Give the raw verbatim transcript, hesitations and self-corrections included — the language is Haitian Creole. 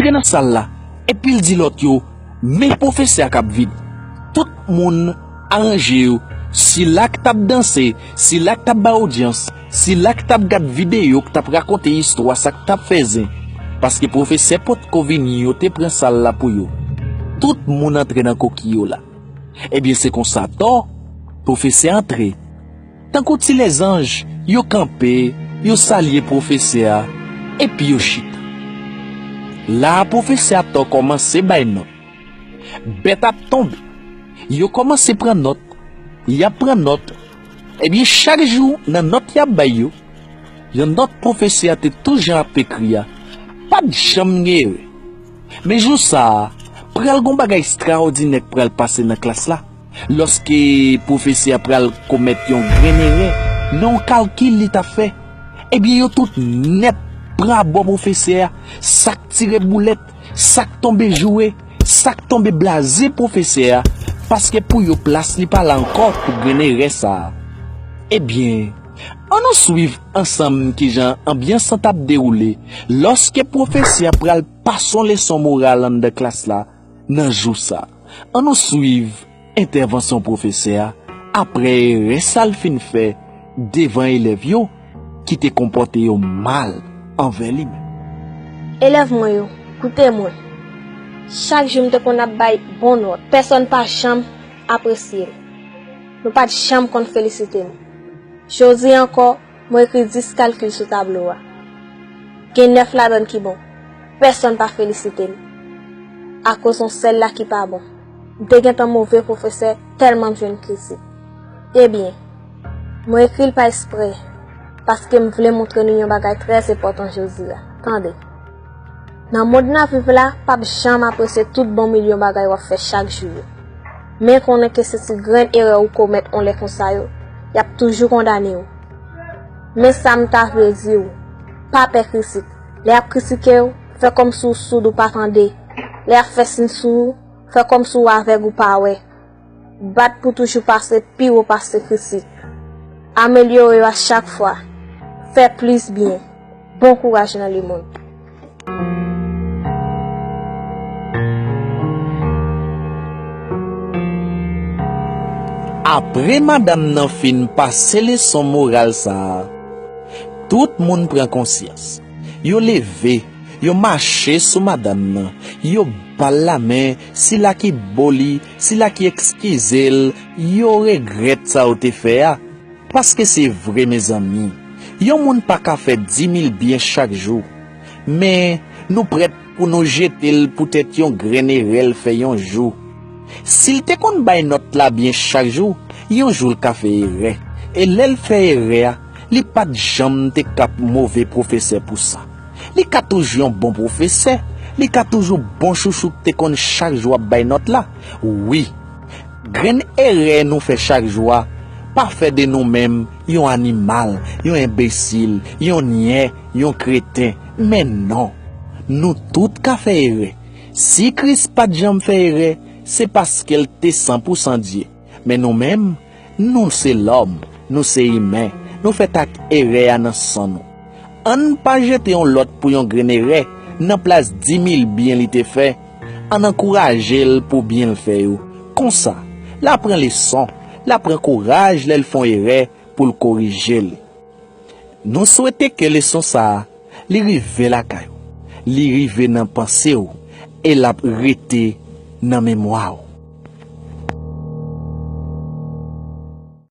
Antre nan sal la, epi l di lòt yo, men pwofesè a k ap vini. Tout moun aranje yo, sila k t ap danse, sila k t ap bay odyans, sila k t ap gad videyo k t ap rakonte istwa sa k t ap fè zen. Paske pwofesè potko vini, yo te pran sal la pou yo. Tout moun antre nan koki yo la. Ebyen, se konsa atò, pwofesè antre. Tankou ti lèzanj, yo kanpe, yo salye pwofesè a, epi yo chita. La a, pwofesè atò kòmanse bay nòt. Bèt ap tonbe. Yo kòmanse pran nòt. Y ap pran nòt. Ebyen, chak jou, nan nòt y ap bay yo, yon nòt pwofesè a te toujan ap ekri a, pa t janm gen erè. Men jou sa a, pral gon bagay estraòdinè k pral pase nan klas la. Lòske pwofesè a pral komèt yon grenn erè nan yon kalkil li t ap fè, ebyen, yo tout nèt pran abò pwofesè a, sa k tire boulèt, sa k tonbe joure, sa k tonbe blaze pwofesè a, paske pou yo plas li pa la ankò pou grenn erè sa a. Ebyen, annou swiv ansanm kijan anbyans lan t ap dewoule lòske pwofesè a pral pase yon leson moral anndan klas la nan jou sa a. Annou swiv entèvansyon pwofesè a apre erè sa l fin fè devan elèv yo ki te konpòte yo mal anvè li menm. Elèv mwen yo, koute mwen. Chak jou m te konn ap bay bon nòt. Pèsonn pa janm apresye m. Nou pa t janm konn felisite m. Jodi a ankò, mwen ekri dis kalkil sou tablo a. Gen nèf ladan l ki bon. Pèsonn pa felisite m. Akoz yon sèl la ki pa bon. M te gentan move pwofesè tèlman m jwenn kritik. Ebyen, mwen ekri l pa eksprè, paske m vle montre nou yon bagay trè enpòtan jodi a. Tande. Nan mond n ap viv la, p ap janm apresye tout bon milyon bagay w ap fè chak jou yo. Men konnen ke se ti grenn erè ou komèt yon lè konsa yo, y ap toujou kondane w. Men sa m ta vle di w, pa pè kritik. Lè y ap kritike w, fè kòmsi w soud ou pa tande. Lè y ap fè siy sou ou, fè kòmsi w avèg ou pa wè. Bat pou toujou pase pi wo pase kritik. Amelyore yo a chak fwa. Fè plis byen. Bon kouraj nan lemonn. Apre madanm nan fin pase leson moral sa a, tout moun pran konsyans. Yo leve, yo mache sou madanm nan, yo ba l lamen, sila ki bo li, sila ki eskize l, yo regrèt sa yo te fè a. Paske se vre, mezanmi, yon moun pa ka fè dimil byen chak jou. Men, nou prèt pou nou jete l poutèt yon grenn erè l fè yon jou. Si l te konn bay nòt la byen chak jou, yon jou l ka fè erè. E lè l fè erè a, li pa t janm te k ap move pwofesè pou sa. Li ka toujou yon bon pwofesè, li ka toujou bon chouchou k te konn chak jou ap bay nòt la. Wi, grenn erè nou fè chak jou a pa fè de nou menm yon animal, yon enbesil, yon nyè, yon kreten. Men non, nou tout ka fè erè. Si Kris pa t janm fè erè, se paske l te san pou san Dye. Men nou menm, nou se lòm, nou se imen, nou fèt ak erè a nan san nou. Ann pa jete yon lòt pou yon grenn erè nan plas dimil byen li te fè. Ann ankouraje l pou byen l fè yo. Konsa, l a pran leson, l a pran kouraj lè l fè yon erè pou l korije l. Nou swete ke leson sa a, li rive lakay ou, li rive nan panse w, e l ap rete nan memwa w.